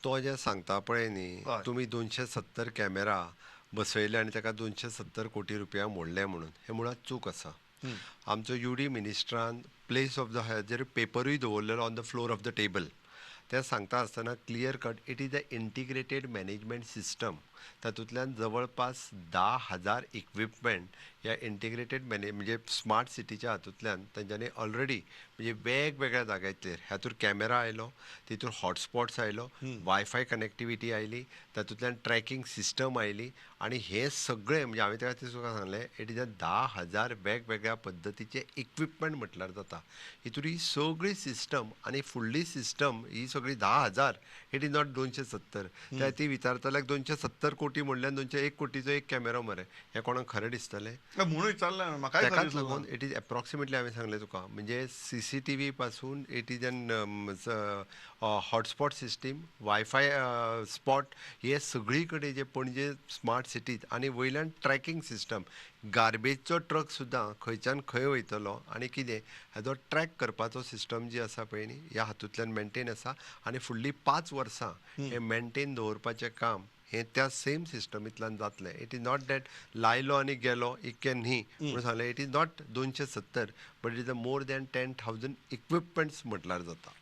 तो जें सांगता पळय न्ही, तुमी 270 कॅमेरा बसयले आनी ताका 270 कोटी रुपया मोडले म्हणून, हें मुळांत चूक आसा. आमचो यू डी मिनिस्ट्रान प्लेस ऑफ the हाजेर पेपरूय दवरलेलो on the floor of the table. तें सांगता आसतना clear cut, it is a integrated management system. तातूंतल्यान जवळपास 10,000 इक्विपमेंट ह्या इंटिग्रेटेड मॅने म्हणजे स्मार्ट सिटीच्या हातूंतल्यान तेंच्यांनी ऑलरेडी म्हणजे वेगवेगळ्या जाग्याचेर, हातूंत कॅमेरा आयलो, तितून हॉटस्पॉट्स आयलो, वायफाय कनेक्टिविटी आयली, तातूंतल्यान ट्रॅकिंग सिस्टम आयली आनी हें सगळें म्हणजे हांवें तेका तुका सांगलें, it is a 10,000 वेगवेगळ्या पद्दतीचे इक्विपमेंट म्हटल्यार जाता. हितून ही सगळी सिस्टम आनी फुडली सिस्टम ही सगळी 10,000, it is not 270. त्या ती विचारतल्याक 270 कोटी म्हणल्यार 201 कोटीचो एक कॅमेरो मरे, हें कोणाक खरें दिसतलें? म्हणून विचारलें म्हाकाय. ताकाच लागून it is approximately हांवें सांगलें तुका, म्हणजे सीसीटीव्ही पासून it is an hotspot system, WiFi spot, हे सगळी कडेन जे पणजे स्मार्ट सिटीत आनी वयल्यान ट्रॅकिंग सिस्टम, गार्बेजचो ट्रक सुद्दां खंयच्यान खंय वयतलो आनी कितें हाजो ट्रॅक करपाचो सिस्टम जी आसा पळय न्ही, ह्या हातूंतल्यान मेंटेन आसा. आनी फुडलीं 5 वर्सां हें मेंटेन दवरपाचें काम हें त्या सेम सिस्टमींतल्यान जातलें. It is not that लायलो आनी गेलो इतकें न्ही म्हणून सांगलें. It is not 270, but it is a more than 10,000 equipments म्हटल्यार जाता.